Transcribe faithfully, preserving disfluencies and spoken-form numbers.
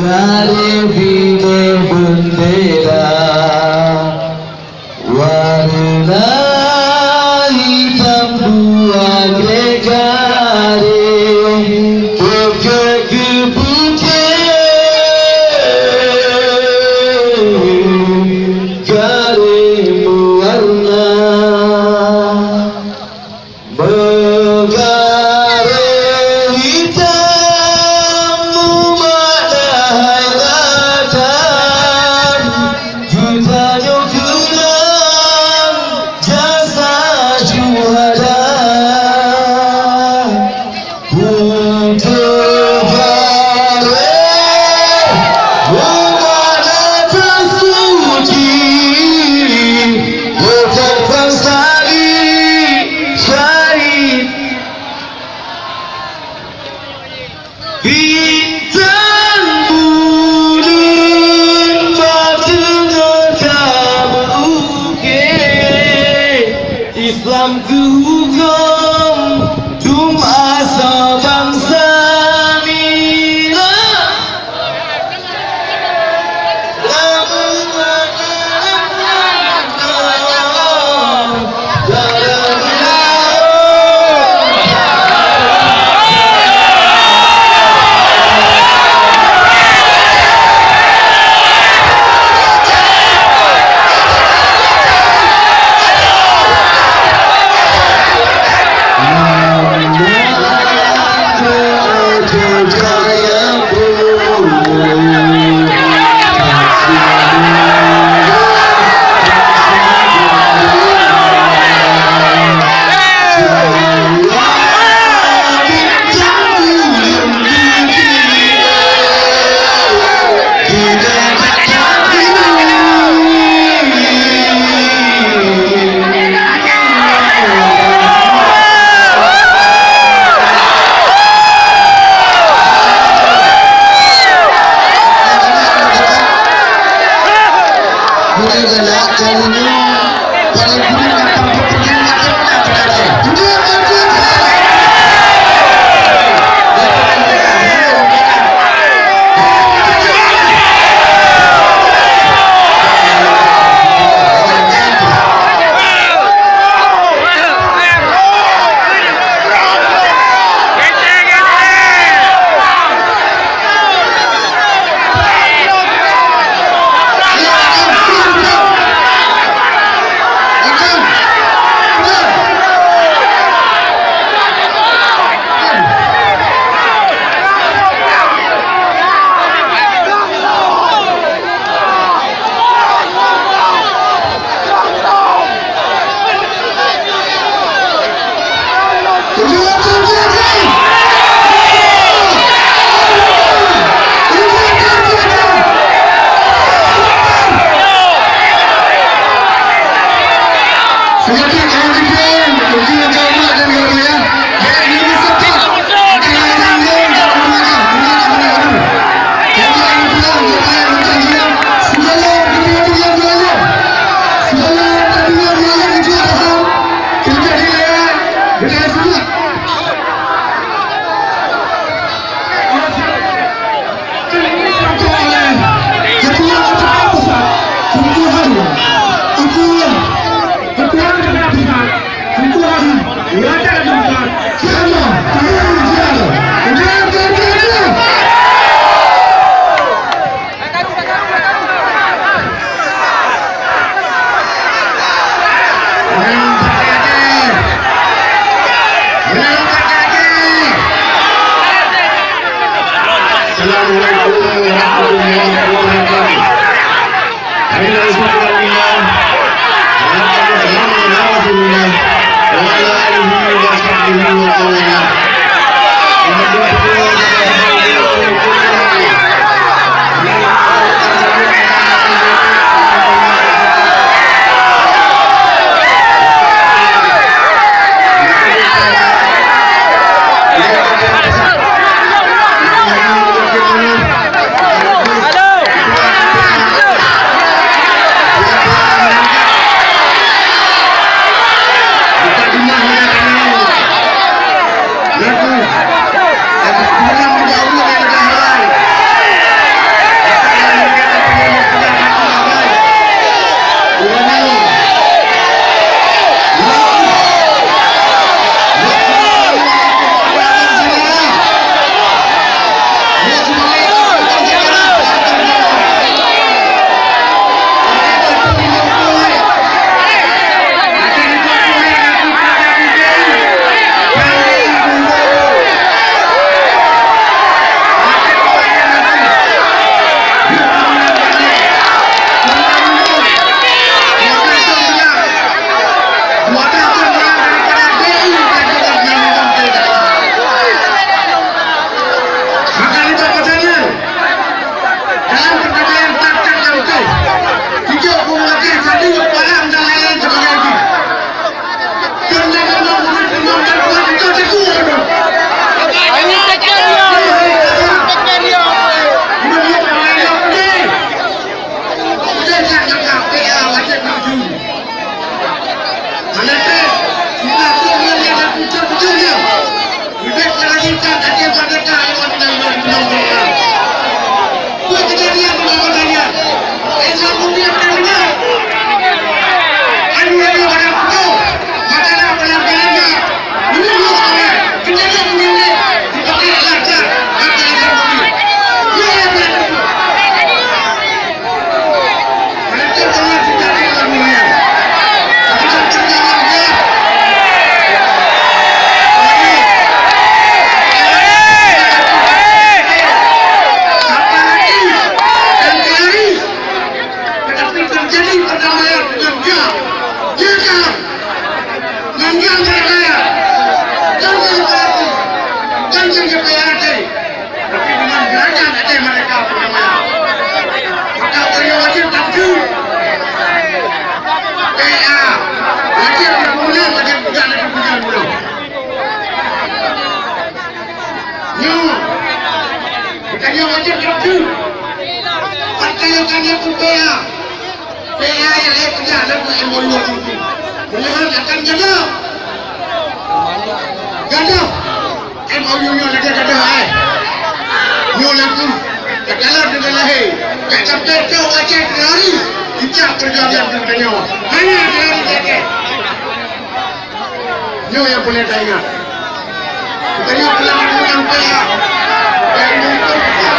Dari bidé bendera, warna hitam dua garéh, peuke geubuke garéh meuwarna. Meugaréh hitam mumakna hai Adam, geutanyoe keunong jasa syuhada. Putôh garéh mumakna tasuci, meukat bangsa di syahid. Bintang buleuen bak teungoh tameukée, Islam keu hukôm, dum asoe bansa mina. Assalamualaikum warahmatullahi wabarakatuh. Partai yang kami aku P A. P A yang saya kerja dan buat M O U waktu itu. Padahal akan gadoh. Gadoh. M O U nyoe lagèe gadoh, eh. Nyoe laku. Takalon dengan lahé. Kat sampai tu Aceh teroris. Icap perjuangan kita nyoe. Hanya teroris Aceh. Nyoe nyang peureulèe taingat. Bukan nyoe peureulèe taingat. Yang mungkin kita